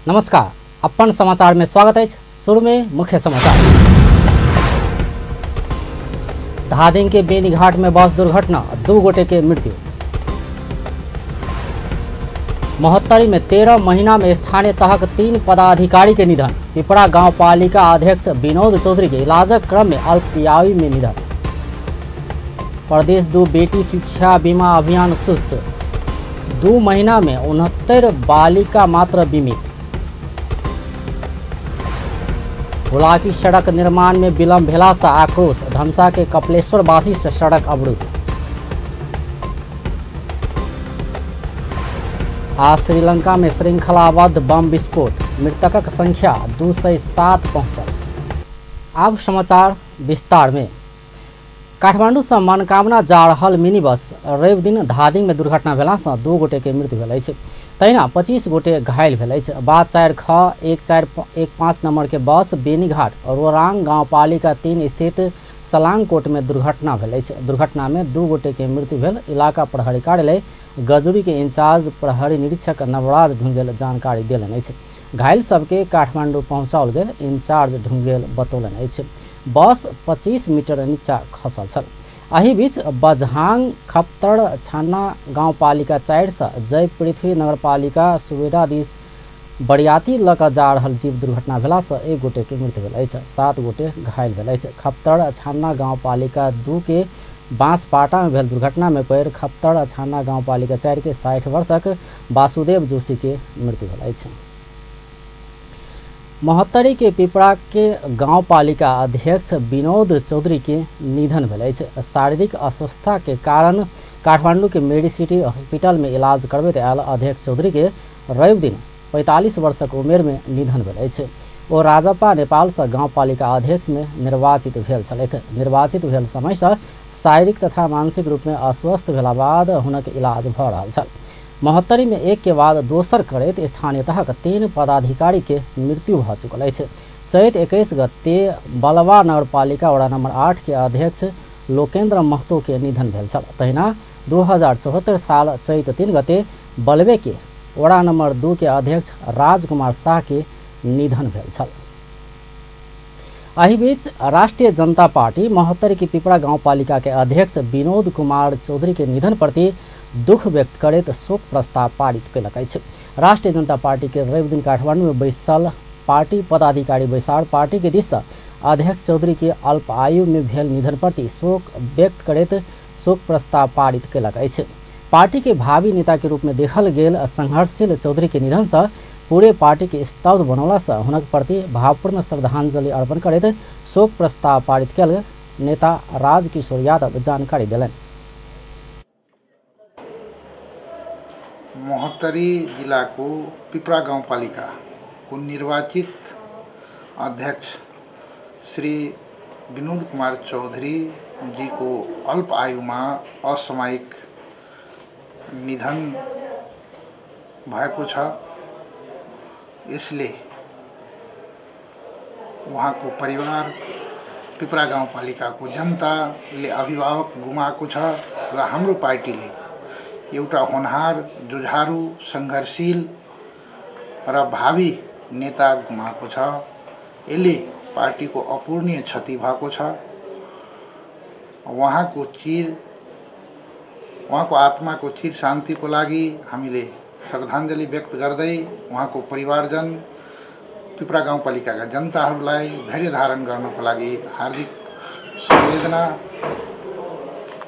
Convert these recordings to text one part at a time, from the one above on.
नमस्कार, अपन समाचार में स्वागत है। शुरू में मुख्य समाचार। धादिंग के बेनीघाट में बस दुर्घटना, 2 गोटे के मृत्यु। महोत्तरी में 13 महीना में स्थानीय तहक 3 पदाधिकारी के निधन। पिपरा गांव पालिका अध्यक्ष विनोद चौधरी के इलाजक क्रम में अल्पआयु में निधन। प्रदेश 2 बेटी शिक्षा बीमा अभियान सुस्त, 2 महीना में 69 बालिका मात्र बीमित। हुलाकी सड़क निर्माण में विलम्ब भेला से आक्रोश, धमसा के कपिलेश्वर वासी से सड़क अवरुद्ध। आज श्रीलंका में श्रृंखलाबद्ध बम विस्फोट, मृतकक संख्या 207 पहुंचल। अब समाचार विस्तार में। काठमांडू से मनकामना जा रहल मिनी बस रवि दिन धादिंग में दुर्घटना भेला से 2 गोटे के मृत्यु भेल अछि, तहिना 25 गोटे घायल भेल अछि। बात 4 ख 1 4 1 5 नंबर के बस बेनीघाट रोरांग गांव पालिका 3 स्थित सलांगकोट में दुर्घटना भेल अछि। दुर्घटना में 2 गोटे के मृत्यु भेल। इलाका प्रहरी कार्यालय गजुरी के इंचार्ज प्रहरी निरीक्षक नवराज ढुंगेल जानकारी देलनि अछि। घायल सबके काठमांडू पहुँचाओल गेल इंचार्ज ढुंगेल बतौलनि अछि। बस 25 मीटर नीचा खसल छल। एहि बीच बजहांग खप्तर छाना गांव पालिका 4 से जय पृथ्वी नगरपालिका सुवेदा दिस बरियाती लऽ कऽ जा रहल जीप दुर्घटना भेला से 1 गोटे के मृत्यु भेल अछि, 7 गोटे घायल भेल अछि। खप्तर छाना गांव पालिका 2 के बांसपाटा में भेल दुर्घटना में पैर खप्तर छाना गांव पालिका 4 के 60 वर्षक वासुदेव जोशी के मृत्यु भेल अछि। महोत्तरी के पिपरा के गांव पालिका अध्यक्ष विनोद चौधरी के निधन भेल अछि। शारीरिक अस्वस्थता के कारण काठमांडू के मेडिसिटी हॉस्पिटल में इलाज करबैत आयल अध्यक्ष चौधरी के रवि दिन 45 वर्षक उमेर में निधन भेल अछि। ओ राजपा नेपाल से गांव पालिका अध्यक्ष में निर्वाचित भेल छलथि। निर्वाचित भेल समय से शारीरिक तथा मानसिक रूप में अस्वस्थ भेला बाद हुनक इलाज भऽ रहल छल। महोत्तरी में एक के बाद दोसर करैत स्थानीय तहक 3 पदाधिकारी के मृत्यु भऽ चुकल अछि। चैत 21 गते बलवा नगरपालिका वडा नंबर 8 के अध्यक्ष लोकेन्द्र महतो के निधन भेल छल। तहिना 2074 साल चैत 3 गते बलवे के वडा नंबर 2 के अध्यक्ष राजकुमार शाह के निधन भेल छल। एहि बीच राष्ट्रिय जनता पार्टी महोत्तरी के पिपरा गांव पालिका के अध्यक्ष विनोद कुमार चौधरी के निधन प्रति दुख व्यक्त करैत शोक प्रस्ताव पारित कयलक अछि। राष्ट्रिय जनता पार्टी के रवि दिन काठमांडू में बैसल पार्टी पदाधिकारी बैसार पार्टी के दिस अध्यक्ष चौधरी के अल्प आयु में भेल निधन प्रति शोक व्यक्त करैत शोक प्रस्ताव पारित कयलक अछि। पार्टी के भावी नेता के रूप में देखल गेल संघर्षशील चौधरी के निधन से पूरे पार्टी के स्तब्ध बनौला से हुनक प्रति भावपूर्ण श्रद्धांजलि अर्पण करैत शोक प्रस्ताव पारित कयल नेता राजकिशोर यादव जानकारी देलनि। महोत्तरी जिलाको पिपरा गाउँपालिकाको निर्वाचित अध्यक्ष श्री विनोद कुमार चौधरी जी को अल्प आयुमा असामयिक निधन भएको छ। यसले उहाँको परिवार पिपरा गाउँपालिकाको जनताले अभिभावक गुमाएको छ र हाम्रो पार्टीले एउटा होनहार, जुझारु, सङ्घर्षशील र भावी नेता गुमाएको छ। यसले पार्टीको अपूरणीय क्षति भएको छ। उहाँको आत्माको चिर शान्तिको लागि हामीले श्रद्धाञ्जली व्यक्त गर्दै उहाँको परिवारजन, पिपरा गाउँपालिकाका जनताहरूलाई धैर्य धारण गर्नको लागि हार्दिक संवेदना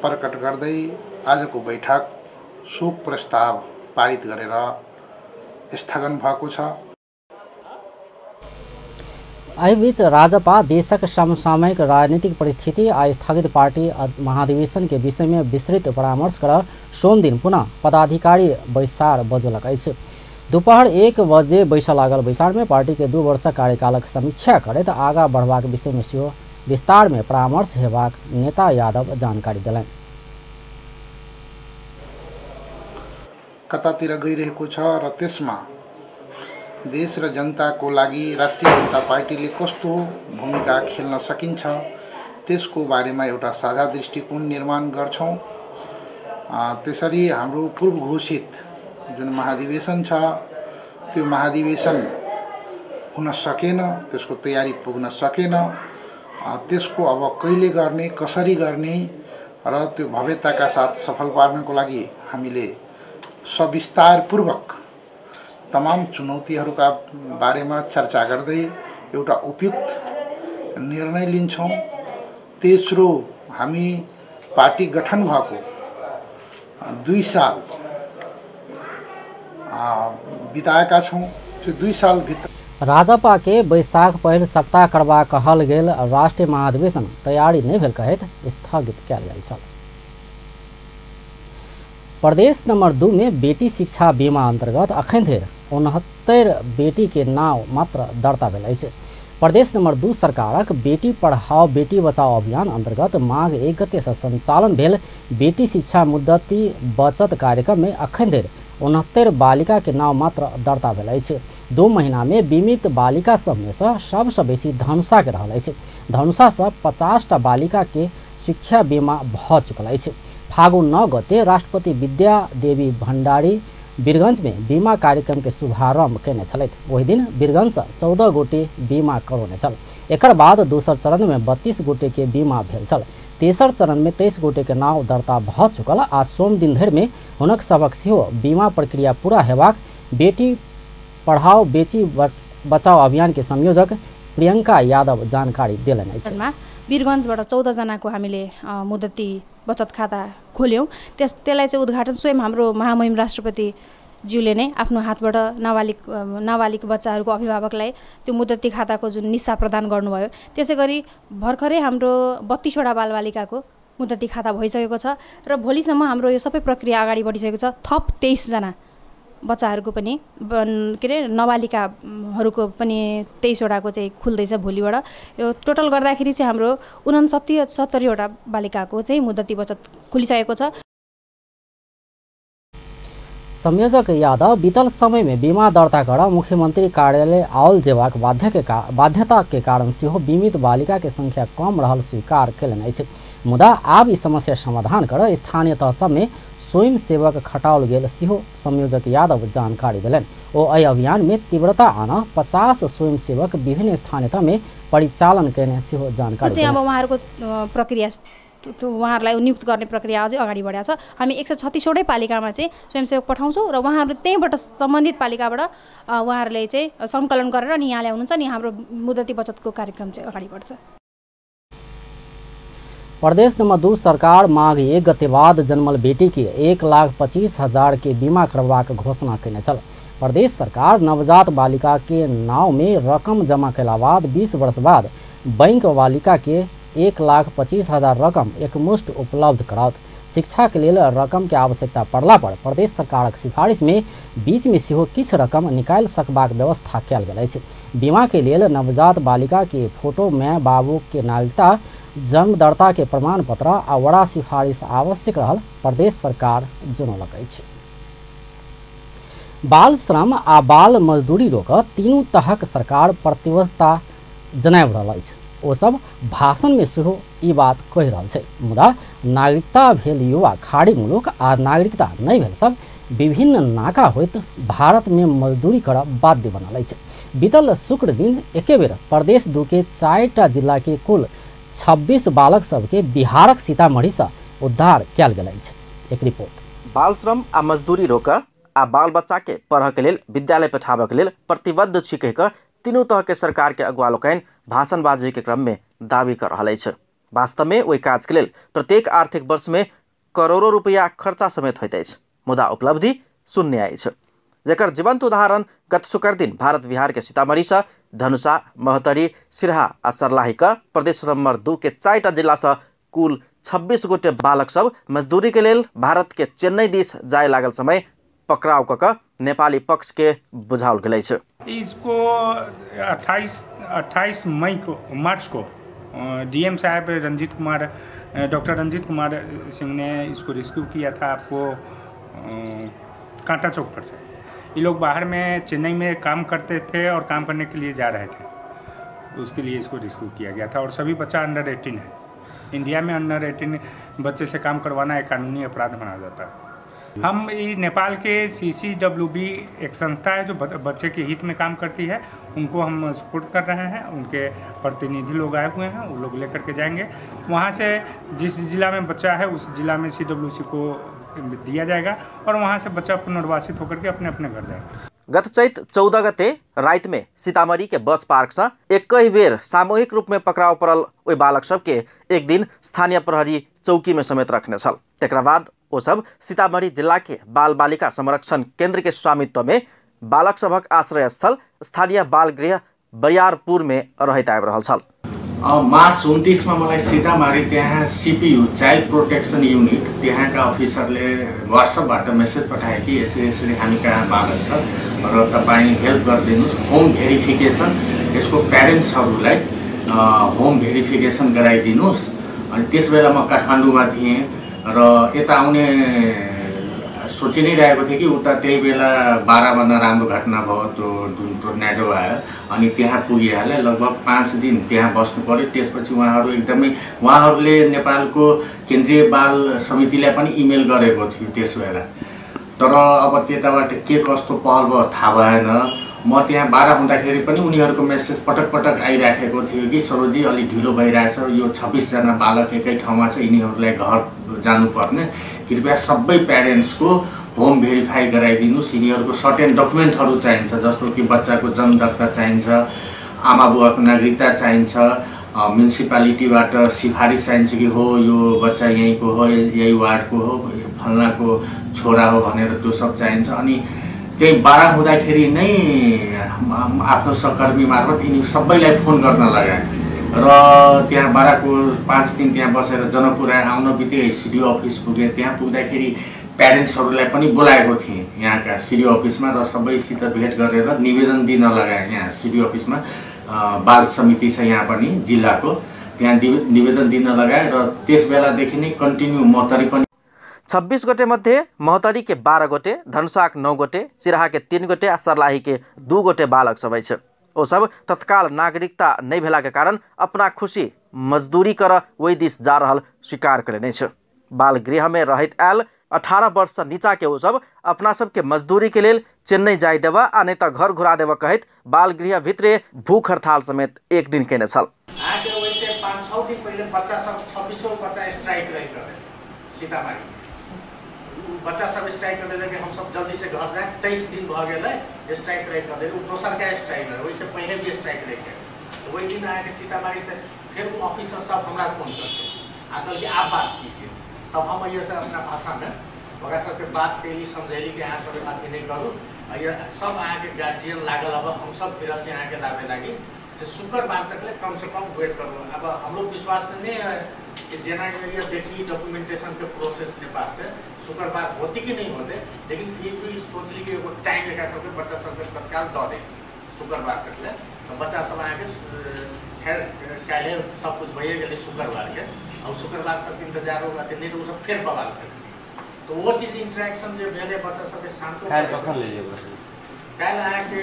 प्रकट गर्दै आजको बैठक शोक प्रस्ताव पारित गरेर स्थगन भएको छ। एहि बीच राजपा देशक समसामयिक राजनीतिक परिस्थिति आ स्थगित पार्टी महाधिवेशन के विषय में विस्तृत परामर्श कर सोमदिन पुनः पदाधिकारी बैसार बजौलक अछि। दोपहर 1 बजे बैसऽ लागल बैसार में पार्टी के 2 वर्षक कार्यकालक समीक्षा करैत आगाँ बढ़बाक विषय में सेहो विस्तार में परामर्श हेबाक नेता यादव जानकारी देलनि। कतातिर गइरहेको छ र त्यसमा देश र जनताको लागि राष्ट्रिय जनता पार्टीले कस्तो भूमिका खेल्न सकिन्छ त्यसको बारेमा एउटा साझा दृष्टिकोण निर्माण गर्छौँ। त्यसरी हाम्रो पूर्व घोषित जुन महाधिवेशन छ त्यो महाधिवेशन हुन सकेन, त्यसको तयारी पुग्न सकेन। त्यसको अब कहिले गर्ने, कसरी गर्ने र त्यो भव्यताका साथ सफल पार्नको लागि हामीले सविस्तारपूर्वक तमाम चुनौतीहरूका बारेमा चर्चा गर्दै एउटा उपयुक्त निर्णय लिन्छौँ। तेस्रो, हामी पार्टी गठन भएको 2 साल बिताएका छौँ। त्यो 2 सालभित्र राजपा के बैसाख पहिल सप्ताह करबा कहल गेल राष्ट्रीय महाधिवेशन तैयारी नहि भेल कहैत स्थगित कयल गेल छल। प्रदेश नंबर 2 में बेटी शिक्षा बीमा अंतर्गत अखन धरि 69 बेटी के नाव मात्र दर्ता भेल अछि। प्रदेश नंबर 2 सरकारक बेटी पढ़ाओ बेटी बचाओ अभियान अंतर्गत माघ 1 गते से संचालन भेल बेटी शिक्षा मुद्दती बचत कार्यक्रम में अखन धरि 69 बालिका के नाव मात्र दर्ता भेल अछि। 2 महीना में बीमित बालिका सब में से सबसे बेसी धनुषा के रहल अछि। धनुषा से 50टा बालिका के शिक्षा बीमा भ चुकल अछि। फागुन 9 गते राष्ट्रपति विद्या देवी भंडारी वीरगंज में बीमा कार्यक्रम के शुभारंभ केने छलथि। ओहि दिन वीरगंज से 14 गोटे बीमा करौने छल। एकर बाद दोसर चरण में 32 गोटे के बीमा भेल छल। तेसर चरण में 23 गोटे के नाव दर्ता भ चुकल आ सोम दिन धरि में हुनक सभक सेहो बीमा प्रक्रिया पूरा हेबाक बेटी पढ़ाओ बेटी बचाओ अभियान के संयोजक प्रियंका यादव जानकारी देलनि अछि। वीरगंजबाट 14 जनाको हामीले मुद्दती बचत खाता खोल्यौँ। त्यसलाई चाहिँ उद्घाटन स्वयं हाम्रो महामहिम राष्ट्रपति ज्यूले नै आफ्नो हातबाट नाबालिग बच्चाहरूको अभिभावकलाई त्यो मुद्दती खाताको जुन निस्सा प्रदान गर्नुभयो। त्यसै गरी भर्खरै हाम्रो 32वटा बालबालिकाको मुद्दती खाता भइसकेको छ र भोलिसम्म हाम्रो यो सबै प्रक्रिया अगाडि बढिसकेको छ। थप 23 जना बच्चाहरूको पनि के अरे नाबालिकाहरूको पनि 23वटाको चाहिँ खुल्दैछ भोलिबाट। यो टोटल गर्दाखेरि चाहिँ हाम्रो 69 बालिकाको चाहिँ मुद्दती बचत खुलिसकेको छ। संयोजक यादव बीतल समय में बीमा दर्ता कर मुख्यमंत्री कार्यालय आओल जेबाक बाध्यता के कारण सेहो बीमित बालिका के संख्या कम रहल स्वीकार केलनि अछि। मुदा आब ई समस्या समाधान कर स्थानीय तह सब में स्वयं सेवक खटाओल गेल सेहो संयोजक यादव जानकारी देलनि। ओ एहि अभियान में तीव्रता आना 50 स्वयं सेवक विभिन्न स्थानीय तह में परिचालन केने सेहो जानकारी देलनि। अब उहाँहरूको प्रक्रिया उहाँहरूलाई नियुक्त गर्ने प्रक्रिया अझै अगाडि बढाएको छ। हामी 136वटै पालिकामा चाहिँ स्वयंसेवक पठाउँछौँ र उहाँहरू त्यहीँबाट सम्बन्धित पालिकाबाट उहाँहरूले चाहिँ सङ्कलन गरेर अनि यहाँ ल्याउनुहुन्छ अनि हाम्रो मुद्दती बचतको कार्यक्रम चाहिँ अगाडि बढ्छ। प्रदेश नंबर 2 सरकार माघ 1 गते बाद जन्मल बेटी के 1,25,000 के बीमा करबाक घोषणा केने छल। प्रदेश सरकार नवजात बालिका के नाव में रकम जमा केला बाद 20 वर्ष बाद बैंक बालिका के 1,25,000 रकम एकमुश्त उपलब्ध कराओत। शिक्षा के लेल रकम के आवश्यकता पड़ला पर प्रदेश सरकारक सिफारिश में बीच में सेहो किछु रकम निकालि सकबाक व्यवस्था कयल गेल अछि। बीमा के लेल नवजात बालिका के फोटो में बाबू के नागरिकता, जन्मदर्ता के प्रमाण पत्र आ वड़ा सिफारिश आवश्यक रहल प्रदेश सरकार जनौलक अछि। बाल श्रम आ बाल मजदूरी रोक तीनू तहक सरकार प्रतिबद्धता जनाबि रहल अछि। ओ सब भाषण में सेहो ई बात कहि रहल छै। मुदा नागरिकता भेल युवा खाड़ी मुलुक आ नागरिकता नहि भेल सब विभिन्न नाका होइत भारत में मजदूरी करब बाध्य बनल अछि। बीतल शुक्र दिन एके बेर प्रदेश 2 के 4टा जिला के कुल 26 बालक सबके बिहारक सीतामढ़ी से उद्धार कयल गेल अछि। एक रिपोर्ट। बाल श्रम आ मजदूरी रोक आ बाल बच्चा के पढ़ के लेल विद्यालय पठाबऽ के लेल प्रतिबद्ध छी कहि कऽ तीनू तरह के सरकार के अगुआ लोकनि भाषणबाजी के क्रम में दावी कर रहल अछि। वास्तव में ओहि काज के लेल प्रत्येक आर्थिक वर्ष में करोड़ों रुपया खर्चा समेत होइत अछि, मुदा उपलब्धि शून्य अछि। जकर जीवंत उदाहरण गत शुक्र दिन भारत बिहार के सीतामढ़ी से धनुषा, महोत्तरी, सिरहा आ सरलाही का प्रदेश नंबर 2 के 4टा जिला से कुल 26 गोटे बालक सब मजदूरी के लेल भारत के चेन्नई दिस जाए लागल समय पकड़ाव कऽ कऽ नेपाली पक्ष के बुझाओल गेल अछि। इसको 28 मई को मार्च को डीएम साहब रंजीत कुमार, डॉक्टर रंजीत कुमार सिंह ने इसको रेस्क्यू किया था आपको कांटा चौक पर से। ये लोग बाहर में चेन्नई में काम करते थे और काम करने के लिए जा रहे थे, उसके लिए इसको रेस्क्यू किया गया था। और सभी बच्चा अंडर 18 है। इंडिया में अंडर 18 बच्चे से काम करवाना एक कानूनी अपराध माना जाता है। हम नेपाल के CCWB एक संस्था है जो बच्चे के हित में काम करती है, उनको हम सपोर्ट कर रहे हैं। उनके प्रतिनिधि लोग आए हुए हैं, वो लोग लेकर के जाएंगे। वहाँ से जिस जिला में बच्चा है उस जिला में CWC को दिया जाएगा और वहाँ से बच्चा पुनर्वासित होकर के अपने अपने घर जाएगा। गत चैत 14 गते राति में सीतामढ़ी के बस पार्क से एक बेर सामूहिक रूप में पकड़ाव पड़ल ओहि बालक सबके एक दिन स्थानीय प्रहरी चौकी में समेत रखने छल। तकरा बाद ओ सब सीतामढ़ी जिला के बाल बालिका संरक्षण केंद्र के स्वामित्व में बालक सभक आश्रय स्थल स्थानीय बाल गृह बरियारपुर में रहैत आबि रहल छल। मार्च 29 में मलाई सीतामढ़ी त्यहाँ CPU child protection unit त्यहाँका अफिसरले व्हाट्सएपबाट मेसेज पठाए कि यसरी यसरी हामी कहाँ बालक छ र तपाईँ हेल्प गरिदिनुहोस्, होम भेरिफिकेसन यसको प्यारेन्ट्सहरूलाई होम भेरिफिकेसन गराइदिनुहोस्। अनि त्यस बेला म काठमाडौँमा थिएँ र यता आउने सोचि नै रहेको थिएँ कि उता त्यही बेला 12 नराम्रो घटना भयो, त्यो जुन टोर्नाडो आयो, अनि त्यहाँ पुगिहालेँ। लगभग 5 दिन त्यहाँ बस्नु पर्यो। त्यसपछि उहाँहरू एकदमै उहाँहरूले नेपालको केन्द्रीय बाल समितिलाई पनि इमेल गरेको थियो त्यस बेला, तर अब त्यताबाट के कस्तो पहल भयो थाहा भएन। म त्यहाँ 12 हुँदाखेरि पनि उनीहरूको मेसेज पटक पटक आइराखेको थियो कि सरोजी अलिक ढिलो भइरहेछ, यो 26 जना बालक एकै ठाउँमा छ, यिनीहरूलाई घर जानुपर्ने, कृपया सबै प्यारेन्ट्सको होम भेरिफाई गराइदिनुहोस्, यिनीहरूको सर्टेन डकुमेन्टहरू चाहिन्छ, जस्तो कि बच्चाको जन्म दर्ता चाहिन्छ, आमा बुवाको नागरिकता चाहिन्छ, म्युनिसिपालिटीबाट सिफारिस चाहिन्छ कि हो यो बच्चा यहीँको हो, यही वार्डको हो, फल्नाको छोरा हो भनेर त्यो सब चाहिन्छ। अनि त्यही 12 हुँदाखेरि नै आफ्नो सहकर्मी मार्फत यिनी सबैलाई फोन गर्न लगाएँ र त्यहाँ 12को 5 दिन त्यहाँ बसेर जनकपुर आउन बित्तिकै सिडिओ अफिस पुगेँ। त्यहाँ पुग्दाखेरि प्यारेन्ट्सहरूलाई पनि बोलाएको थिएँ यहाँका सिडिओ अफिसमा र सबैसित भेट गरेर निवेदन दिन लगाएँ। यहाँ सिडिओ अफिसमा बाल समिति छ यहाँ पनि जिल्लाको, त्यहाँ निवेदन दिन लगाएँ र त्यस बेलादेखि नै कन्टिन्यू महोत्तरी पनि 26 गोटे मध्ये महोत्तरी के 12 गोटे, धनुषाक 9 गोटे, सिराहा के 3 गोटे आ सर्लाही के 2 गोटे बालक सब अछि। ओ सब तत्काल नागरिकता नहीं भेला के कारण अपना खुशी मजदूरी कर ओहि दिस जा रहल स्वीकार करेने अछि। बाल गृह में रहैत आयल 18 वर्ष से नीचा के ओ सब अपना सबके मजदूरी के लेल चेन्नई जाय देबा आ नहीं तो घर घुरा देबा कहैत बाल गृह भितरे भूख हड़ताल समेत एक दिन केने छल। 5-6 दिन पहले बच्चा सब 26 बच्चा स्ट्राइक रही सीतामढ़ी, बच्चा सब स्ट्राइक कर देलक हम सब जल्दी से घर जाए। 23 दिन भ गेलै स्ट्राइक रह कर देलक, दोसर का स्ट्राइक रहे, वैसे पहले भी स्ट्राइक रह गए। तो वही दिन आके सीतामढ़ी से फिर वो ऑफिसर साहब हमरा फोन करते आ कहल कि आप बात कीजिए। तब हम ये सब अपना भाषा में ओकरा सबके बात कैली, समझैली कि अहाँ सब अथी नहीं करू, सब अहाँके गार्जियन लागल, अब हम सब फिरल छी अहाँके लाबे लागी, से शुक्रवार तक ले कम से कम वेट करू। अब हमरो विश्वास तो नहीं है कि जेना ये देखी डॉक्यूमेंटेशन के प्रोसेस नेपाल से शुक्रवार होती कि नहीं होते, लेकिन फिर भी सोच ली कि एगो टाइम एक सबके बच्चा सबके तत्काल दऽ दै छी शुक्रवार तक ले। तो बच्चा सब अहाँके खैर काल्हि सब कुछ भइए गेलै शुक्रवार के, और शुक्रवार तक इंतजार होगा नहीं तो सब फिर बवाल करती। तो वो चीज इंटरेक्शन जे भेलै बच्चा सबके शांत। काल्हि अहाँके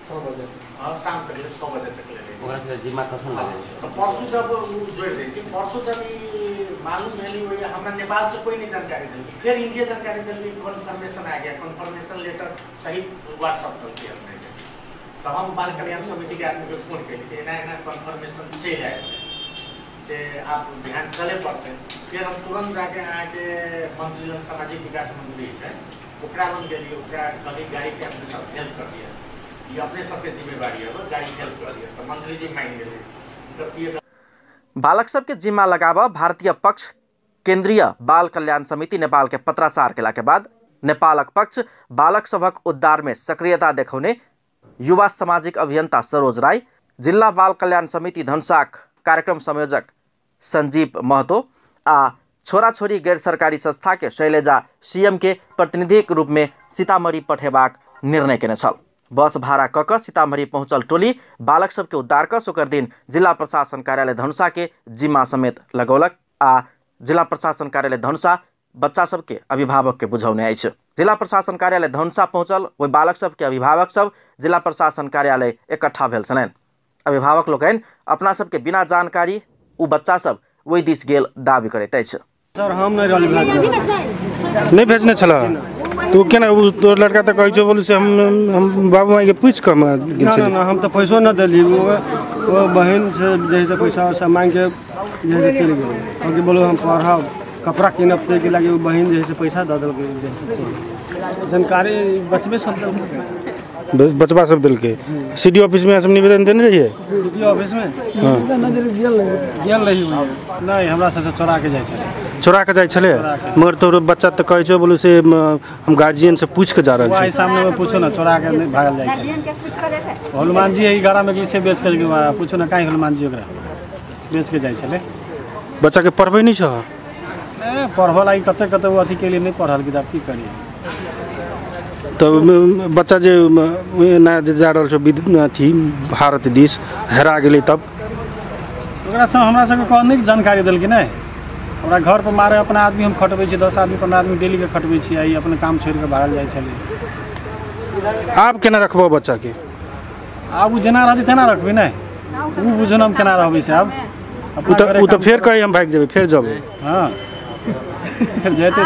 6 बजे, हाँ शाम तक ले 6 बजे तक ले जिम्मा कसन लगे। तो परसों जब जोड़ दै छी, परसों जब मालूम भेली वही हमरा नेपाल से कोई नहीं जानकारी देलकै, फिर इंडिया जानकारी देलकै, कन्फर्मेशन आ गया, कन्फर्मेशन लेटर सहित व्हाट्सअप देलकै अपने। तो हम बाल कल्याण समिति के आदमी के फोन कैली कि एना एना कन्फर्मेशन चलि आयल छै, से आप ध्यान चले पड़तै। फिर हम तुरंत जाके अहाँके मंत्री सामाजिक विकास मंत्री छै ओकरा लग गेलियै, ओकरा कहली गाड़ी के अपने सब हेल्प कर दिया, ये अपने सबके जिम्मेवारी है, गाड़ी हेल्प कर दिया। तो मंत्री जी मान गेलै। बालक सबके जिम्मा लगाबऽ भारतीय पक्ष केंद्रीय बाल कल्याण समिति नेपाल के पत्राचार केला के बाद नेपालक पक्ष बालक सभक उद्धार में सक्रियता देखौने युवा सामाजिक अभियंता सरोज राय, जिला बाल कल्याण समिति धनुषाक कार्यक्रम संयोजक संजीव महतो आ छोरा छोरी गैर सरकारी संस्था के शैलजा सीएम के प्रतिनिधिक रूप में सीतामढ़ी पठेबाक निर्णय केने छल। बस भाड़ा क क सीतामढ़ी पहुंचल टोली बालक सबके उद्धार क शुक्र दिन जिला प्रशासन कार्यालय धनुषा के जिम्मा समेत लगौलक आ जिला प्रशासन कार्यालय धनुषा बच्चा सबके अभिभावक के बुझौने अछि। जिला प्रशासन कार्यालय धनुषा पहुंचल ओहि बालक सबके अभिभावक सब जिला प्रशासन कार्यालय इकट्ठा भेल छलनि। अभिभावक लोकनि अपना सबके बिना जानकारी ओ बच्चा सब ओहि दिस गेल दावी करैत अछि। सर हम नहीं रहली। नहीं भेजने छला तो केना उ तोर लड़का त कहै छौ बोलू से हम बाबू माई के पूछ के गेल छली। ना हम त पैसो न देली, वो बहन से जैसे पैसा वैसा मांग के जैसे चल गेल। हम कि बोलो हम पढ़ब कपड़ा कीनब ते के लागे बहन जैसे पैसा दऽ देलकै। जैसे जानकारी बचबे सब देलकै, बचबा सब देलकै। सीडी ऑफिस में सब निवेदन देने रहिए? सीडी ऑफिस में गेल रही नहीं, हमरा सबसे चोरा के जाइ छलै। चोरा के जाइ छलै? मगर तोर बच्चा तऽ कहै छौ बोलू से हम गार्जियन से पूछ के जा रहल छी। सामने में पूछो ना, चोरा के नहीं भागल जाइ छै। हनुमान जी एहि घरा में से बेच के पूछो ना, काहे हनुमान जी ओकरा बेच के जाइ छलै। बच्चा के पढ़बै नहीं छौ? पढ़बऽ लागि कते कते ओ अथी के लिए नहीं पढ़ल किताब, की करिए। तब बच्चा जे ना जा रहल छौ अथी भारत दिस हेरा गेलै तब ओकरा सब हमरा सबके कह नहीं जानकारी देलकै नहि। हमरा घर पर मारे अपना आदमी हम खटबै छी, 10 आदमी 15 आदमी डेली के खटबै छी, आ ई अपने काम छोड़ि के भागल जाइ छलै। आब केना रखबो बच्चा के? आब उ जेना रहतै तेना रखबै नहि, उ बुझो हम केना रहबै से। आब उ तऽ फेर कही हम भागि जेबै, फेर जेबै। हाँ फिर जाते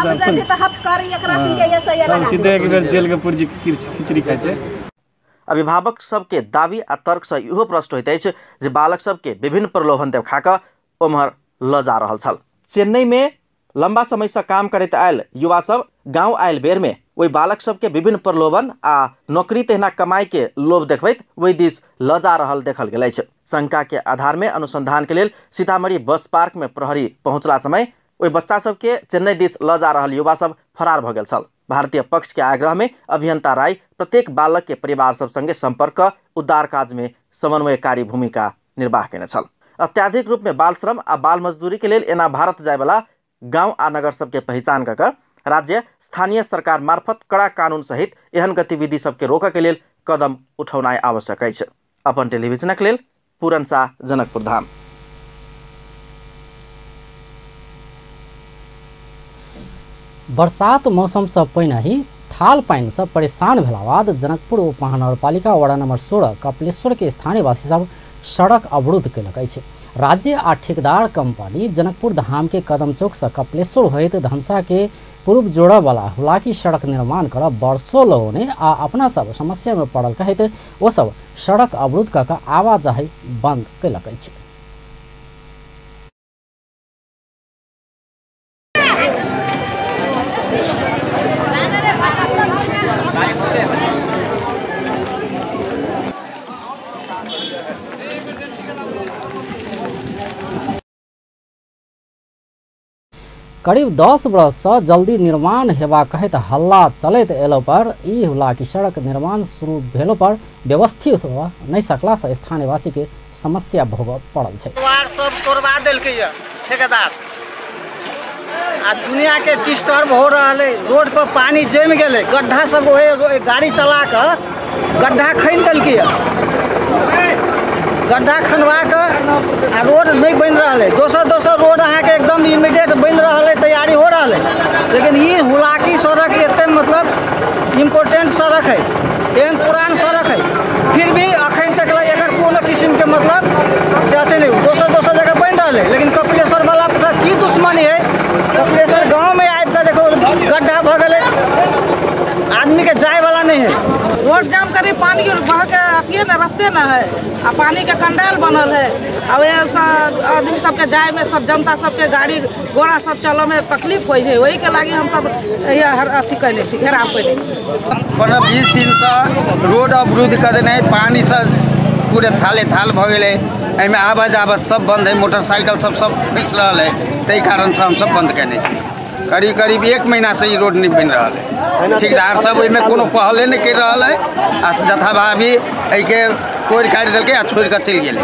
तो सीधे एक बेर जेल के पुर्जी खिचड़ी खाइते। अभिभावक सबके दावी आ तर्क से इहो प्रश्न होइत अछि जे बालक सबके विभिन्न प्रलोभन देखा कऽ ओम्हर लऽ जा रहल छल। चेन्नई में लंबा समय से काम करैत आयल युवा सब गाँव आयल बेर में ओहि बालक सबके विभिन्न प्रलोभन आ नौकरी तहिना कमाई के लोभ देखबैत ओहि दिस लऽ जा रहल देखल गेल अछि। शंका के आधार में अनुसंधान के लेल सीतामढ़ी बस पार्क में प्रहरी पहुँचला समय ओहि बच्चा सबके चेन्नई दिस लऽ जा रहल युवा सब फरार भऽ गेल छल। भारतीय पक्ष के आग्रह में अभियंता राय प्रत्येक बालक के परिवार सब संगे संपर्क कऽ उद्धार काज में समन्वयकारी भूमिका निर्वाह केने छल। अत्याधिक रूप में बाल श्रम आ बाल मजदूरी के लेल एना भारत जायवला गांव आ नगर सबके पहचान कऽ कऽ राज्य स्थानीय सरकार मार्फत कड़ा कानून सहित एहन गतिविधि सबके रोकऽ के लेल कदम उठौनाइ आवश्यक अछि। अपन टेलीविजनक लेल पूरन शाह, जनकपुर धाम। बरसात मौसम से पहिने ही थाल पानि से परेशान भेला बाद जनकपुर उप महानगरपालिका वार्ड नंबर 16 कपिलेश्वर के स्थानीयवासी सब सड़क अवरुद्ध कयलक अछि। राज्य आ ठेकेदार कंपनी जनकपुर धाम के कदम चौक से कपिलेश्वर होइत धमसा के पूर्व जोड़ऽ वाला हुलाकी सड़क निर्माण कर वर्षों लगौने आ अपना सब समस्या में पड़ल कहैत ओ सब सड़क अवरुद्ध कऽ कऽ आवाजाही बंद कयलक अछि। करीब 10 वर्ष से जल्दी निर्माण हेबा कहैत हल्ला चलैत एलो पर ई हुलाकी सड़क निर्माण शुरू भेलो पर व्यवस्थित हो नहीं सकला से स्थानीयवासी के समस्या भोगऽ पड़ल छै। सब तोड़वा देलकै ठेकेदार आ दुनिया के डिस्टर्ब हो रहल है। रोड पर पानी जमि गेलै, गड्ढा सब ओहे गाड़ी चला कऽ गड्ढा खनि देलकै, गड्ढा खनवा कऽ आ रोड नहीं बनि रहल है। दोसर दोसर रोड अहाँके एकदम इमीडिएट बनि रहल है, तैयारी हो रहल है, लेकिन ई हुलाकी सड़क एते मतलब इम्पोर्टेंट सड़क है, एहन पुरान सड़क है, फिर भी अखन तक एकर कोनो किस्मके मतलब से अथी नहीं। दोसर दोसर जगह बनि रहल है, लेकिन कपिलेश्वर वाला की दुश्मनी है? कपिलेश्वर गाँवमे आबिकऽ देखो गड्ढा भऽ गेलै, आदमी के जाए वाला नहीं है। रोड जाम करी पानी बह के अथिए न रास्ते न है आ पानी के कंडाल बनल है। आ सब आदमी सबके जाए में सब जनता सबके गाड़ी घोड़ा सब चलऽ में तकलीफ होइ है, वही के लागी हम सब अथी कैने छी, घेराव कैने छी। 15-20 दिनसँ रोड अवरुद्ध कऽ देने है, पानी से पूरे थाले थाल भऽ गेलै, एहिमे आवाज आवाज सब बंद है, मोटरसाइकिल सब सब फँसि रहल है, ताहि कारणसँ हमसब बंद केने छी। करीब करीब 1 महीना से ई रोड नहीं बनि रहल है। ठेकेदार सब ओहिमे कोनो पहले नहीं कर रहल है आ जथाभावी एहिके कोड़ि काटि देलकै आ छोड़ि कऽ चलि गेलै।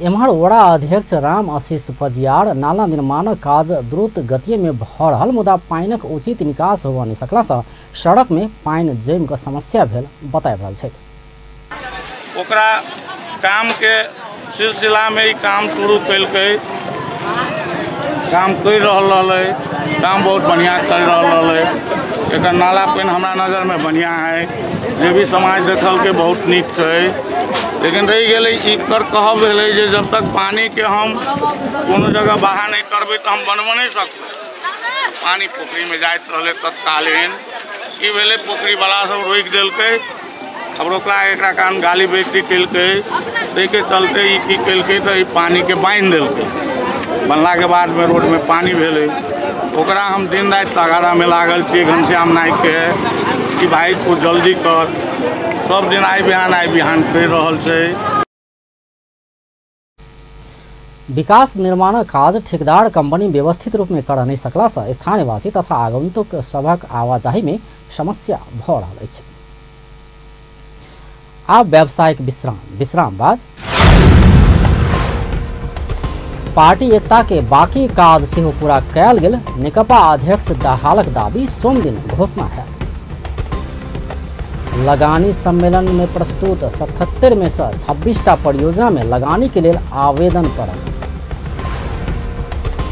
एम्हर वड़ा अध्यक्ष राम आशीष पजियार नाला निर्माणक काज द्रुत गति में भऽ रहल मुदा पानिक उचित निकास होबऽ नहि सकला से सड़क में पानि जमि कऽ समस्या भेल बताबि रहल छथि। ओकरा काम के सिलसिला में ई काम शुरू केलकै, काम कर रहल है, काम बहुत बढ़िया कर रहल है। एकर नाला पानि हमरा नजरमे बढ़िया है, जे भी समाज देखलकै बहुत नीक छै। लेकिन रहि गेलै एकर कहब भेलै जे जब तक पानीके हम कोनो जगह बहा नहि करबै तऽ हम बनबऽ नहि सकबै। पानि पोखरिमे जाइत रहलै। तत्कालीन की भेलै, पोखरिवला सब रोकि देलकै। अब रोकला एकरा कारण गाली बेइज्जती केलकै, ताहिके चलते ई की केलकै तऽ ई पानिके बान्हि देलकै। बान्हलाके बादमे रोडमे पानि भेलै। ओकरा हम दिन राति तगादामे लागल छियै घनश्याम नाइकके कि भाइ तू जल्दी कर, सब दिन आइ बिहान कहि रहल छै। विकास निर्माण काज ठेकेदार कंपनी व्यवस्थित रूप में कर नहीं सकला से स्थानीयवासी तथा आगंतुक सभक आवाजाही में समस्या भ रहल अछि। आब व्यावसायिक विश्राम बाद पार्टी एकता के बाकी काज सेहो पूरा कयल गेल। नेकपा अध्यक्ष दाहालक दावी सोमदिन घोषणा है। लगानी सम्मेलन में प्रस्तुत 77 में से 26टा परियोजना में लगानी के लिए आवेदन पड़ल।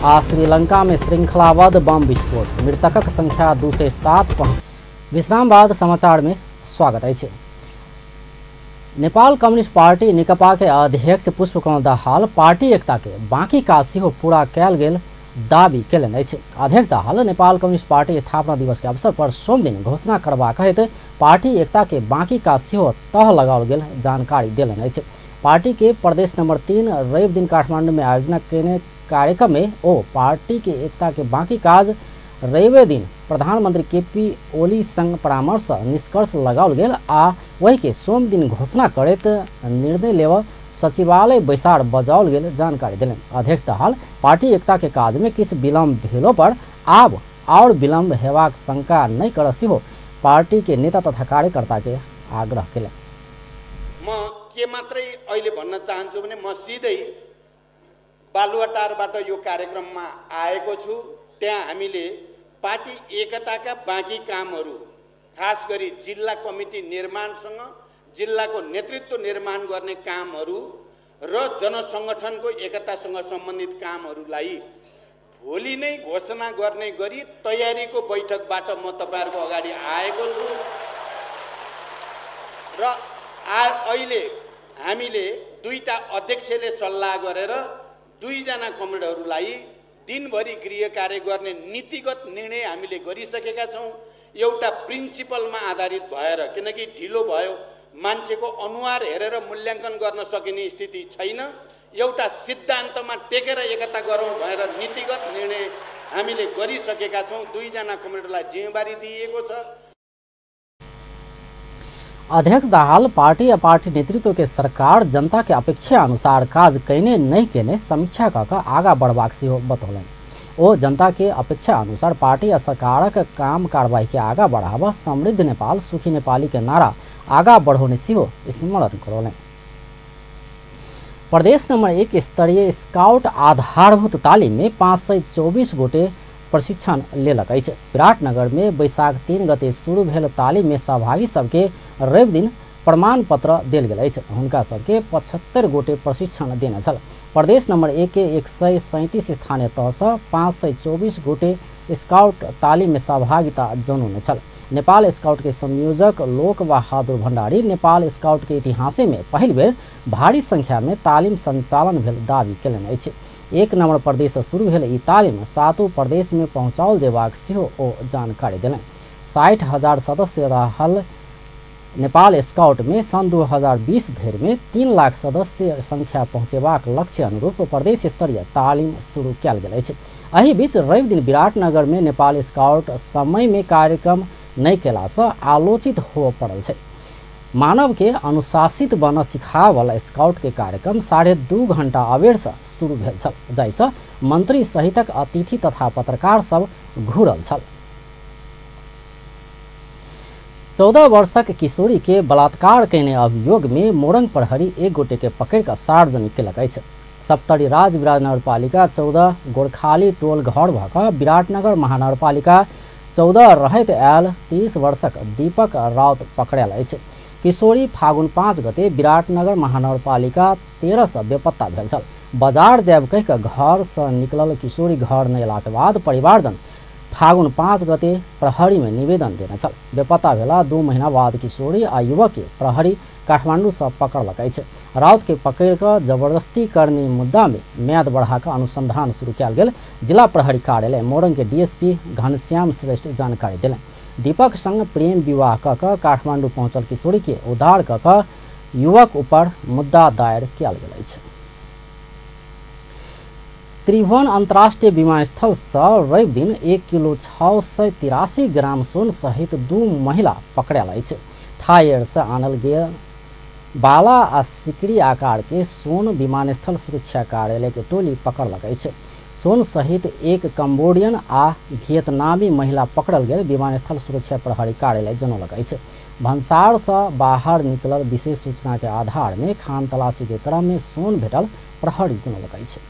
आ श्रीलंका में श्रृंखलाबद्ध बम विस्फोट, मृतकक संख्या 207 पहुंच। विश्राम बाद समाचार में स्वागत अछि। नेपाल कम्युनिस्ट पार्टी नेकपा के अध्यक्ष पुष्पकमल दाहाल पार्टी एकता के बाकी काज सेहो पूरा कयल गेल दावी केलनि अछि। अध्यक्ष दाहाल नेपाल कम्युनिस्ट पार्टी स्थापना दिवस के अवसर पर सोमदिन घोषणा करबाक हेतु पार्टी एकता के बाकी काज सेहो तह लगाओल गेल जानकारी देलनि अछि। पार्टी के प्रदेश नंबर 3 रवि दिन काठमांडू में आयोजना केने कार्यक्रम में ओ पार्टी के एकता के बाकी काज रवि दिन प्रधानमंत्री केपी ओली संग परामर्श निष्कर्ष लगाओल गेल आ वही के सोम दिन घोषणा करैत निर्णय लेव सचिवालय बैसार बजाओल गेल जानकारी देलनि। अध्यक्ष दाहाल पार्टी एकता के काज में किछु विलम्ब भेलो पर आब और विलम्ब हेबाक शंका नहि कर सेहो पार्टी के नेता तथा कार्यकर्ता के आग्रह केलनि। म के मात्रै अहिले भन्न चाहन्छु भने म सिधै बालुवाटारबाट यो कार्यक्रममा आएको छु। त्यहाँ हामीले पार्टी एकताका बाँकी कामहरू खास गरी जिल्ला कमिटी निर्माणसँग जिल्लाको नेतृत्व निर्माण गर्ने कामहरू र जनसङ्गठनको एकतासँग सम्बन्धित कामहरूलाई भोलि नै घोषणा गर्ने गरी तयारीको बैठकबाट म तपाईहरुको अगाडि आएको छु। र अहिले हामीले दुईटा अध्यक्षले सल्लाह गरेर दुईजना कमरेडहरूलाई दिनभरि गृह कार्य गर्ने नीतिगत निर्णय हामीले गरिसकेका छौँ, एउटा प्रिन्सिपलमा आधारित भएर, किनकि ढिलो भयो मान्छेको अनुहार हेरेर मूल्याङ्कन गर्न सकिने स्थिति छैन, एउटा सिद्धान्तमा टेकेर एकता गरौँ भनेर नीतिगत निर्णय हामीले गरिसकेका छौँ। दुईजना कमरेडलाई जिम्मेवारी दिइएको छ। अध्यक्ष दाहाल पार्टी या पार्टी नेतृत्व के सरकार जनता के अपेक्षा अनुसार काज कयने नहीं केने समीक्षा कऽ आगा बढ़बाक सेहो बतौलनि। ओ जनता के अपेक्षा अनुसार पार्टी या सरकारक काम कार्रवाई के आगा बढ़ावा समृद्ध नेपाल सुखी नेपाली के नारा आगा बढ़ौने सेहो स्मरण करौलनि। प्रदेश नंबर 1 स्तरीय स्काउट आधारभूत तालिम में 524 गोटे प्रशिक्षण लेलक अछि। विराटनगर में बैसाख 3 गते शुरू भेल तालिम में सहभागी सबके रवि दिन प्रमाण पत्र देल गेल अछि। हुनका सबके 75 गोटे प्रशिक्षण देने छल। प्रदेश नंबर 1 के 137 स्थानीय तहसँ 524 गोटे स्काउट तालिम में सहभागिता जनौने छल। नेपाल स्काउट के संयोजक लोक बहादुर भंडारी नेपाल स्काउट के इतिहास में पहिल बेर भारी संख्या में तालिम संचालन भेल दावी केलनि अछि। 1 नंबर प्रदेश शुरू भेल ई तालिम 7 प्रदेश में पहुँचाओल जेबाक सेहो ओ जानकारी देलनि। 60,000 सदस्य रहल नेपाल स्काउट में सन् 2020 धरि में 3 लाख सदस्य संख्या पहुँचेबाक लक्ष्य अनुरूप प्रदेश स्तरीय तालिम शुरू कयल गेल अछि। एहि बीच रवि दिन विराटनगर में नेपाल स्काउट समय में कार्यक्रम नहि केलासँ आलोचित होबय पड़ल छै। मानव के अनुशासित बन सिखावल स्काउट के कार्यक्रम 2.5 घंटा अबेरसँ शुरू भेल छल, जाहिसँ मंत्री सहितक अतिथि तथा पत्रकार सब घुरल छल। 14 वर्षक किशोरी के बलात्कार केने अभियोग में मोरंग प्रहरी एक गोटे के पकड़ कऽ सार्वजनिक केलक अछि। सप्तरी राज विराज नगरपालिका 14 गोरखाली टोल घर भऽ कऽ विराटनगर महानगरपालिका 14 रहैत आयल 30 वर्षक दीपक राउत पकड़ायल अछि। किशोरी फागुन 5 गते विराटनगर महानगरपालिका 13 सँ बेपत्ता भेल छल। बाजार जायब कहि कऽ घर सँ निकलल किशोरी घर नहि अयलाक बाद परिवारजन फागुन 5 गते प्रहरी में निवेदन देने छल। बेपत्ता भेला 2 महीना बाद किशोरी आ युवक के प्रहरी काठमांडू से पकड़लक अछि। राउत के पकड़ कऽ जबरदस्ती करने मुद्दा में म्याद बढ़ाकर अनुसंधान शुरू कयल गेल जिला प्रहरी कार्यालय मोरंग के डीएसपी घनश्याम श्रेष्ठ जानकारी देलनि। दीपक संग प्रेम विवाह कऽ कऽ काठमांडू पहुंचल किशोरी के उद्धार कऽ कऽ युवक ऊपर मुद्दा दायर कयल गेल अछि। त्रिभुवन अंतर्राष्ट्रीय विमानस्थल से रवि दिन 1 किलो 683 ग्राम सोन सहित 2 महिला पकड़ायल अछि। थाई एयर से आनल गेल बाला आ सिकरी आकार के सोन विमानस्थल सुरक्षा कार्यालय के टोली पकड़लक अछि। सोन सहित 1 कम्बोडियन आ वियतनामी महिला पकड़ल गेल विमानस्थल सुरक्षा प्रहरी कार्यालय जनौलक अछि। भन्सार से बाहर निकलल विशेष सूचना के आधार में खान तलाशी के क्रम में सोन भेटल प्रहरी जनौलक अछि।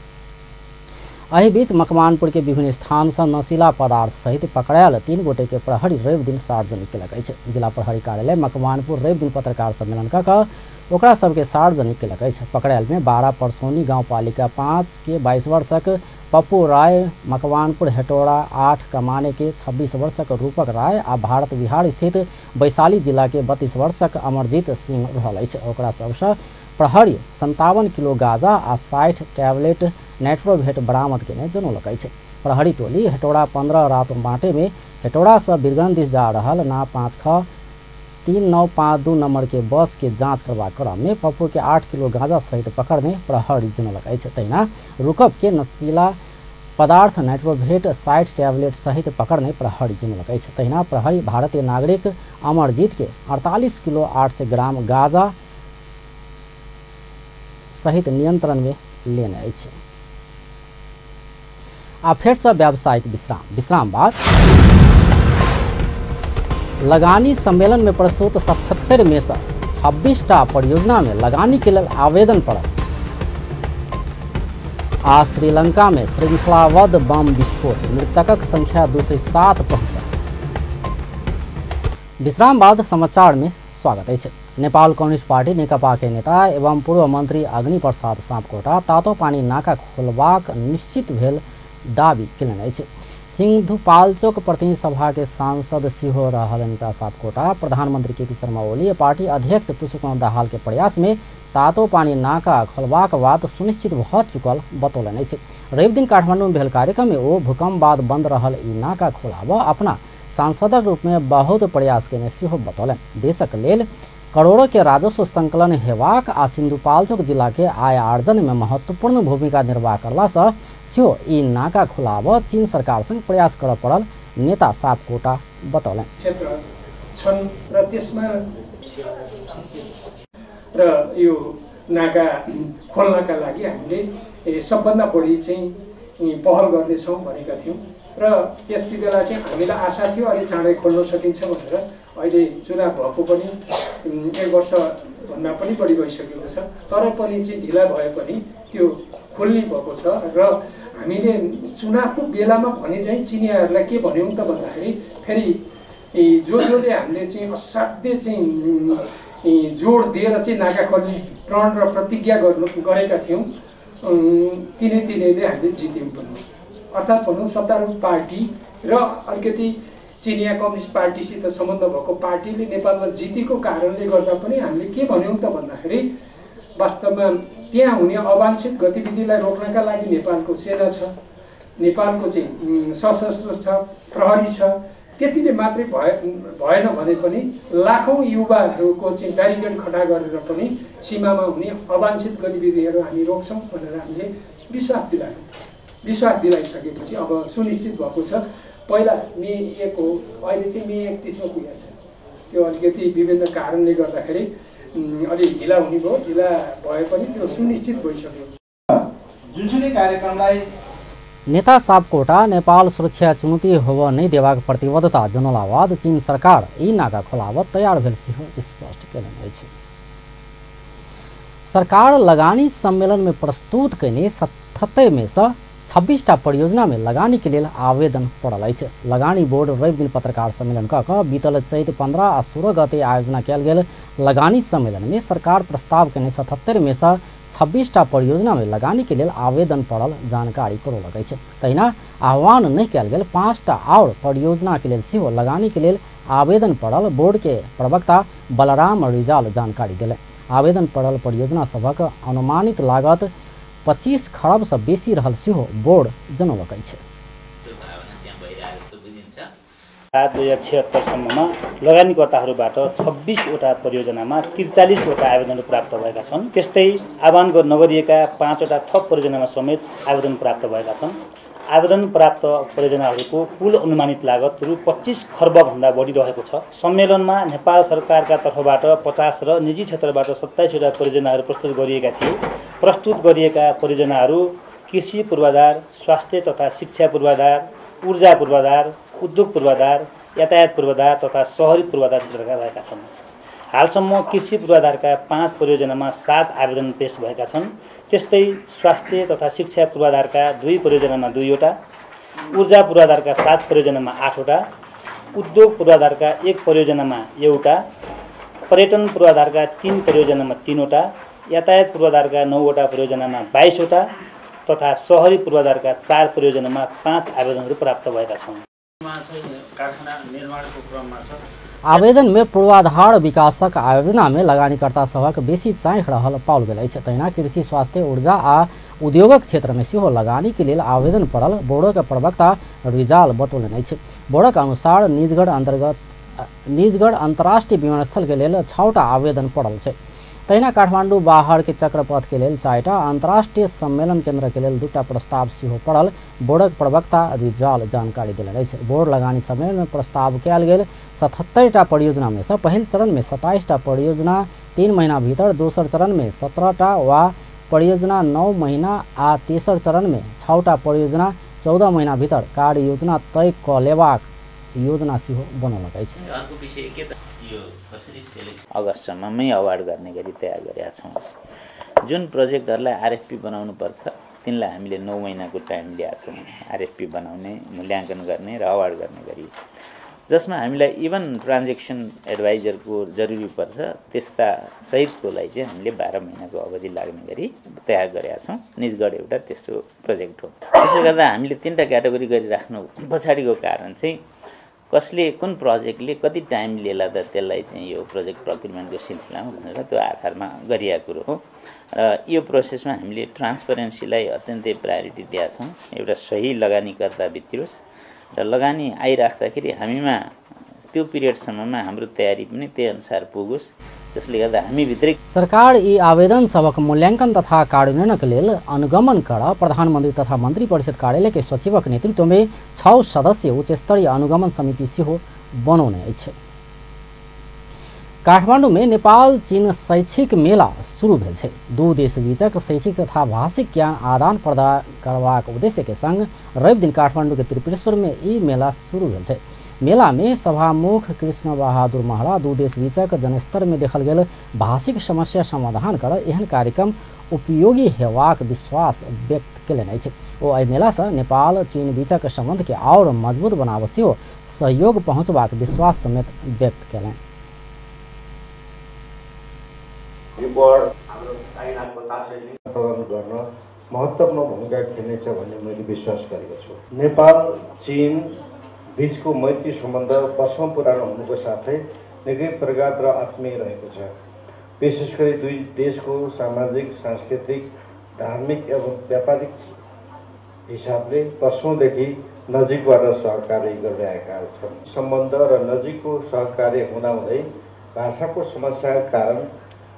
एहि बीच मकवानपुर के विभिन्न स्थान से नशीला पदार्थ सहित पकड़ायल 3 गोटे के प्रहरी रवि दिन सार्वजनिक केलक अछि। जिला प्रहरी कार्यालय मकवानपुर रवि दिन पत्रकार सम्मेलन कऽ कऽ ओकरा सबके सार्वजनिक केलक अछि। पकड़ायल में 12 परसौनी गांवपालिका 5 के 22 वर्षक पप्पू राय, मकवानपुर हेटोरा 8 कमाने के 26 वर्षक रूपक राय आ भारत विहार स्थित वैशाली जिला के 32 वर्षक अमरजीत सिंह रहल अछि। ओकरा सबसँ प्रहरी 57 किलो गांजा आ 60 टैबलेट नाइट्रोवेट बरामद केने जनौलक अछि। प्रहरी टोली हेटोरा 15 रात बाटे में हेटोरा से बीरगंज दिस जा रहल ना 5 ख 3952 नंबर के बस के जांच करबाक क्रम में पप्पू के 8 किलो गांजा सहित पकड़ने प्रहरी जनौलक अछि। तहिना रुकब के नशीला पदार्थ नाइट्रोवेट 60 टैबलेट सहित पकड़ने प्रहरी जनौलक अछि। तहिना प्रहरी भारतीय नागरिक अमरजीत के 48 किलो 800 ग्राम गांजा सहित नियंत्रण में लेने अछि। आ फेर से व्यावसायिक विश्राम बाद लगानी सम्मेलन में प्रस्तुत 77 में से 26टा परियोजना में लगानी के लिए आवेदन पड़ल। आ श्रीलंका में श्रृंखलाबद्ध बम विस्फोट, मृतकक संख्या 207 पहुंचल। विश्राम बाद समाचार में स्वागत अछि। नेपाल कम्युनिस्ट पार्टी नेकपा के नेता एवं पूर्व मंत्री अग्नि प्रसाद सापकोटा तातोपानी नाका खोलबाक निश्चित भेल दावी केलनि अछि। सिन्धुपाल्चोक प्रतिनिधि सभा के सांसद सेहो रहल नेता सापकोटा प्रधानमंत्री केपी शर्मा ओली पार्टी अध्यक्ष पुष्पकमल दाहाल के प्रयास में तातोपानी नाका खोलबाक बात सुनिश्चित भऽ चुकल बतौलनि अछि। रवि दिन काठमांडू में भेल कार्यक्रम में ओ भूकंप बाद बंद रहल ई नाका खोलाबऽ अपना सांसदक रूप में बहुत प्रयास केने सेहो बतौलनि। देशक लेल करोड़ों के राजस्व संकलन हेबाक आ सिन्धुपाल्चोक जिला के आय आर्जन में महत्वपूर्ण भूमिका निर्वाह करला से सेहो ई नाका खोलाबऽ चीन सरकार संग प्रयास करऽ पड़ल नेता सापकोटा बतौलनि। क्षेत्र छन् र त्यसमा र यो नाका खोल्नका लागि हामीले सबभन्दा बढी चाहिँ पहल गर्नेछौँ भनेका थियौँ र त्यति बेला चाहिँ हामीलाई आशा थियो अलि चाँडै खोल्न सकिन्छ भनेर। अहिले चुनाव भएको पनि 1 वर्षभन्दा पनि बढी भइसकेको छ, तर पनि चाहिँ ढिला भए पनि त्यो खोल्ने भएको छ। र हामीले चुनावको बेलामा भने चाहिँ चिनियाहरूलाई के भन्यौँ त भन्दाखेरि फेरि जो जोले हामीले चाहिँ असाध्य चाहिँ जोड दिएर चाहिँ नाका खोल्ने प्रण र प्रतिज्ञा गरेका थियौँ, तिनै तिनैले हामीले जित्यौँ पनि। अर्थात् भनौँ सत्तारूढ पार्टी र अलिकति चिनिया कम्युनिस्ट पार्टीसित सम्बन्ध भएको पार्टीले नेपालमा जितेको कारणले गर्दा पनि हामीले के भन्यौँ त भन्दाखेरि वास्तवमा त्यहाँ हुने अवांछित गतिविधिलाई रोक्नका लागि नेपालको सेना छ, नेपालको चाहिँ सशस्त्र छ, प्रहरी छ, त्यतिले मात्रै भएन भने पनि लाखौँ युवाहरूको चाहिँ ब्यारिकेड खडा गरेर पनि सीमामा हुने अवांछित गतिविधिहरू हामी रोक्छौँ भनेर हामीले विश्वास दिलायौँ। विश्वास दिलाइसकेपछि अब सुनिश्चित भएको छ। पहिला मे 1 हो, अहिले चाहिँ मे 31 मा पुगेको छ। त्यो अलिकति विभिन्न कारणले गर्दाखेरि अलि ढिला हुने भयो, ढिला भए पनि त्यो सुनिश्चित भइसक्यो। जुनसुकै कार्यक्रमलाई नेता सापकोटा नेपाल सुरक्षा चुनौती होब नै देबाक प्रतिबद्धता जनौला बाद चीन सरकार ई नाका खोलाब तैयार भेल सेहो स्पष्ट केलनि अछि। सरकार लगानी सम्मेलन में प्रस्तुत कयने 77 में से 26टा परियोजना में लगानी के लेल आवेदन पड़ल अछि। लगानी बोर्ड रवि दिन पत्रकार सम्मेलन कऽ कऽ बीतल चैत 15 आ 16 गते आयोजना कयल गेल लगानी सम्मेलन में सरकार प्रस्ताव कयने 77 में से 26टा परियोजना में लगानी के लेल आवेदन पड़ल जानकारी करौलक अछि। तहिना आह्वान नहि कयल गेल 5टा आओर परियोजना के लेल सेहो लगानी के लेल आवेदन पड़ल बोर्ड के प्रवक्ता बलराम रिजाल जानकारी देलनि। आवेदन पड़ल परियोजना सभक अनुमानित लागत 25 खरब से बेसी रहल सेहो बोर्ड जनौलक अछि। 2076 सम्ममा लगानीकर्ताहरूबाट 26वटा परियोजनामा 43वटा आवेदनहरू प्राप्त भएका छन्। त्यस्तै आह्वान नगरिएका 5वटा थप परियोजनामा समेत आवेदन प्राप्त भएका छन्। आवेदन प्राप्त परियोजनाहरूको कुल अनुमानित लागत रु 25 खर्बभन्दा बढी रहेको छ। सम्मेलनमा नेपाल सरकारका तर्फबाट 50 र निजी क्षेत्रबाट 27वटा परियोजनाहरू प्रस्तुत गरिएका थिए। प्रस्तुत गरिएका परियोजनाहरू कृषि पूर्वाधार, स्वास्थ्य तथा शिक्षा पूर्वाधार, ऊर्जा पूर्वाधार, उद्योग पूर्वाधार, यातायात पूर्वाधार तथा सहरी पूर्वाधार क्षेत्रका भएका छन्। हालसम्म कृषि पूर्वाधारका 5 परियोजनामा 7 आवेदन पेश भएका छन्। त्यस्तै स्वास्थ्य तथा शिक्षा पूर्वाधारका 2 परियोजनामा 2वटा, ऊर्जा पूर्वाधारका 7 परियोजनामा 8वटा, उद्योग पूर्वाधारका 1 परियोजनामा 1, पर्यटन पूर्वाधारका 3 परियोजनामा 3वटा, यातायात पूर्वाधारका 9वटा परियोजनामा 22वटा तथा सहरी पूर्वाधारका 4 परियोजनामा 5 आवेदनहरू प्राप्त भएका छन्। आवेदन में पूर्वाधार विकासक आयोजना में लगानीकर्ता सभक बेसी चाँख रहल पाओल गेल अछि। तहिना कृषि, स्वास्थ्य, ऊर्जा आ उद्योगक क्षेत्र में सेहो लगानी के लेल आवेदन पड़ल बोर्डक प्रवक्ता रिजाल बतौलनि अछि। बोर्डक अनुसार निजगढ़ अंतर्राष्ट्रीय विमानस्थल के लेल 6टा आवेदन पड़ल छै। तहिना काठमाडौँ बाहर के चक्रपथ के लेल 4टा, अंतर्राष्ट्रीय सम्मेलन केंद्र के लेल 2टा प्रस्ताव सेहो पड़ल बोर्डक प्रवक्ता रिजाल जानकारी देलनि अछि। बोर्ड लगानी सम्मेलन में प्रस्ताव कयल गेल 77टा परियोजना में से पहिल चरण में 27टा परियोजना 3 महीना भीतर, दोसर चरण में 17टा वा परियोजना 9 महीना आ तेसर चरण में 6टा परियोजना 14 महीना भीतर कार्य योजना तय क लेबाक योजना सेहो बनौलक अछि। अगस्तसम्ममै अवार्ड गर्ने गरी तयार गरेका छौँ। जुन प्रोजेक्टहरूलाई आरएफपी बनाउनु पर्छ तिनलाई हामीले 9 महिनाको टाइम लिएका छौँ आरएफपी बनाउने, मूल्याङ्कन गर्ने र अवार्ड गर्ने गरी, जसमा हामीलाई इभन ट्रान्जेक्सन एडभाइजरको जरुरी पर्छ त्यस्ता सहितकोलाई चाहिँ हामीले 12 महिनाको अवधि लाग्ने गरी तयार गरेका छौँ। निजगढ एउटा त्यस्तो प्रोजेक्ट हो। त्यसले गर्दा हामीले 3टा क्याटेगोरी गरिराख्नु पछाडिको कारण चाहिँ कसले कुन प्रोजेक्टले कति टाइम लिएला त त्यसलाई चाहिँ यो प्रोजेक्ट प्रोक्युरमेन्टको सिलसिलामा भनेर त्यो आधारमा गरिएको कुरो हो। र यो प्रोसेसमा हामीले ट्रान्सपरेन्सीलाई अत्यन्तै प्रायोरिटी दिएका छौँ। एउटा सही लगानीकर्ता भित्रियोस् र लगानी आइराख्दाखेरि हामीमा त्यो पिरियडसम्ममा हाम्रो तयारी पनि त्यही अनुसार पुगोस्, जसले गर्दा हामी भित्रै सरकार यी आवेदन सबक मूल्यांकन तथा कार्यान्वयनक लेल अनुगमन कर प्रधानमंत्री तथा मंत्री परिषद कार्यालय के सचिवक नेतृत्व में 6 सदस्यीय उच्च स्तरीय अनुगमन समिति सेहो बनौने अछि। काठमाडौँ में नेपाल चीन शैक्षिक मेला शुरू भेल छै। दू देश बीचक शैक्षिक तथा भाषिक ज्ञान आदान प्रदान करबाक उद्देश्य के संग रवि दिन काठमाडौँ के त्रिपुरेश्वर में ई मेला शुरू भेल छै। मेला में सभामुख कृष्ण बहादुर महरा दू देश बीचक जनस्तर में देखल गेल भाषिक समस्या समाधान कर एहन कार्यक्रम उपयोगी हेबाक विश्वास व्यक्त केलनि अछि। ओ एहि मेला से नेपाल चीन बीचक संबंध के और मजबूत बनाबऽ सेहो सहयोग पहुँचबाक विश्वास समेत व्यक्त केलनि। गर्न महत्त्वपूर्ण भूमिका खेल्नेछ भन्ने मैले विश्वास गरेको छु। नेपाल चीन बीचको मैत्री सम्बन्ध वर्षौँ पुरानो हुनुको साथै निकै प्रगाढ र आत्मीय रहेको छ। विशेष गरी दुई देशको सामाजिक, सांस्कृतिक, धार्मिक एवं व्यापारिक हिसाबले वर्षौँदेखि नजिकबाट सहकार्य गर्दै आएका छन्। सम्बन्ध र नजिकको सहकार्य हुँदाहुँदै भाषाको समस्याका कारण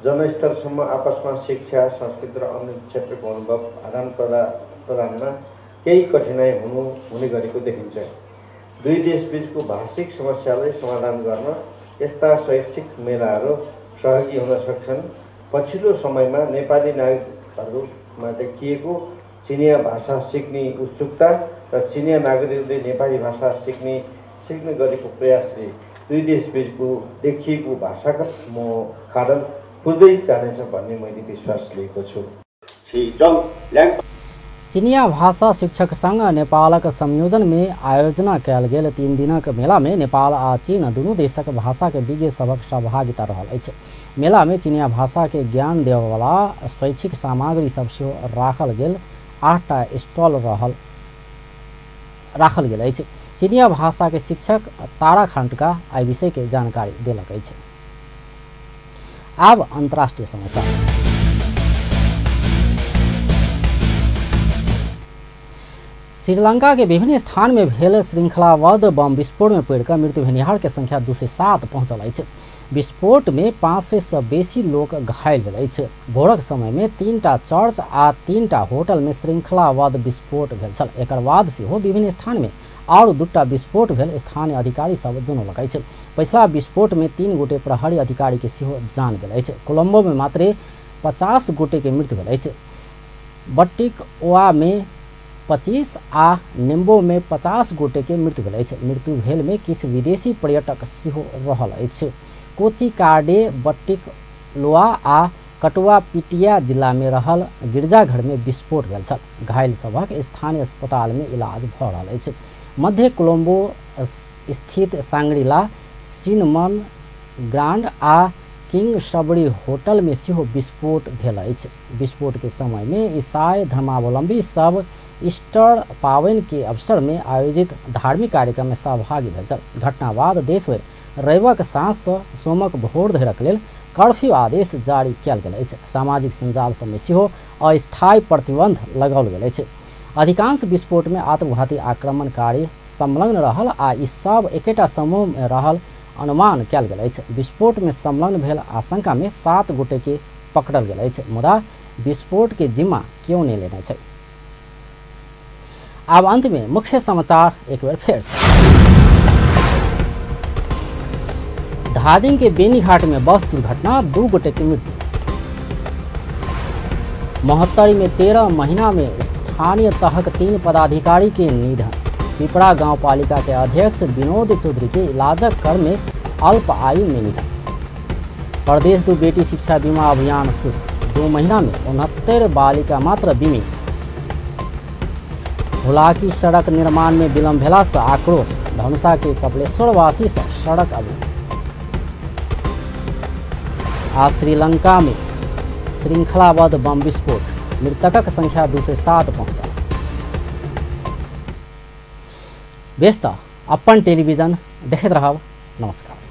जनस्तरसम्म आपसमा शिक्षा, संस्कृति र अन्य क्षेत्रको अनुभव आदान प्रदानमा केही कठिनाई हुने गरेको देखिन्छ। दुई देशबीचको भाषिक समस्यालाई समाधान गर्न यस्ता शैक्षिक मेलाहरू सहयोगी हुन सक्छन्। पछिल्लो समयमा नेपाली नागरिकहरूमा देखिएको चिनिया भाषा सिक्ने उत्सुकता र चिनिया नागरिकले नेपाली भाषा सिक्ने गरेको प्रयासले दुई देशबीचको देखिएको भाषागत मोह खाडल पुर्दै जानेछ भन्ने मैले विश्वास लिएको छु। चिनिया भाषा शिक्षक संघ नेपालक संयोजन में आयोजना कयल गेल 3 दिनक मेला में नेपाल आ चीन दुनू देशक भाषा के विज्ञ सभक सहभागिता रहल अछि। मेला में चिनिया भाषा के ज्ञान देववाला शैक्षिक सामग्री सब सेहो राखल गेल 8टा स्टॉल राखल गेल अछि। चिनिया भाषा के शिक्षक तारा खंडका एहि विषय के जानकारी देलक अछि। आब अंतर्राष्ट्रीय समाचार। श्रीलंका के विभिन्न स्थान में भेल श्रृंखलाबद्ध बम विस्फोट में पड़िकऽ मृत्यु भेनिहार के संख्या 207 पहुंचल अछि। विस्फोट में 500 से बेसी लोक घायल भेल अछि। भोरक समय में 3टा चर्च आ 3टा होटल में श्रृंखलाबद्ध विस्फोट भेल छल। एकर बाद सेहो विभिन्न स्थान में और 2टा विस्फोट भेल स्थानीय अधिकारी सब जनौलक अछि। पछिला विस्फोट में 3 गोटे प्रहरी अधिकारी के सेहो जान गेल अछि। कोलंबो में मात्रे 50 गोटे के मृत्यु भेल अछि। बट्टिक ओआ में 25 आ नेम्बो में 50 गोटे के मृत्यु भेल अछि। मृत्यु भेल में किछु विदेशी पर्यटक सेहो रहल अछि। कोचिकाडे, बट्टिक लोआ आ कटुआ पिटिया जिला में रहल गिरजाघर में विस्फोट भेल छल। घायल सभक स्थानीय अस्पताल में इलाज भऽ रहल अछि। मध्य कोलंबो स्थित सांग्रीला, सिनमन ग्रांड आ किंग सबरी होटल में सेहो विस्फोट भेल अछि। विस्फोट के समय में ईसाई धर्मावलंबी सब ईस्टर पावन के अवसर में आयोजित धार्मिक कार्यक्रम में सहभागी भेल छल। घटना बाद देशभरि रविक साँझ सँ सोमक भोर धरिक लेल कर्फ्यू आदेश जारी कयल गेल अछि। सामाजिक सञ्जाल सभमे सेहो अस्थायी प्रतिबंध लगाओल गेल अछि। अधिकांश विस्फोट में आत्मघाती आक्रमणकारी संलग्न रहल आ ई सब एकेटा समूह में रहल अनुमान कयल गेल अछि। विस्फोट में संलग्न भेल आशंका में 7 गोटे के पकड़ल गेल अछि, मुदा विस्फोट के जिम्मा केओ नहि लेने छै। आब अंत में मुख्य समाचार एक बेर फेर से। धादिंग के बेनीघाट में बस दुर्घटना, 2 गोटे की मृत्यु। महोत्तरी में 13 महीना में स्थानीय तहक 3 पदाधिकारी के निधन। पिपरा गांव पालिका के अध्यक्ष विनोद चौधरी के इलाजक क्रम में अल्प आयु में निधन। प्रदेश 2 बेटी शिक्षा बीमा अभियान सुस्त, 2 महीना में 69 बालिका मात्र बीमित। हुलाकी सड़क निर्माण में विलम्ब भेला से आक्रोश, धनुषा के कपिलेश्वरवासी से सड़क अवरुद्ध। आ श्रीलंका में श्रृंखलाबद्ध बम विस्फोट, मृतकक संख्या 207 पहुंचल। बेस त अपन टेलीविजन देखैत रहब। नमस्कार।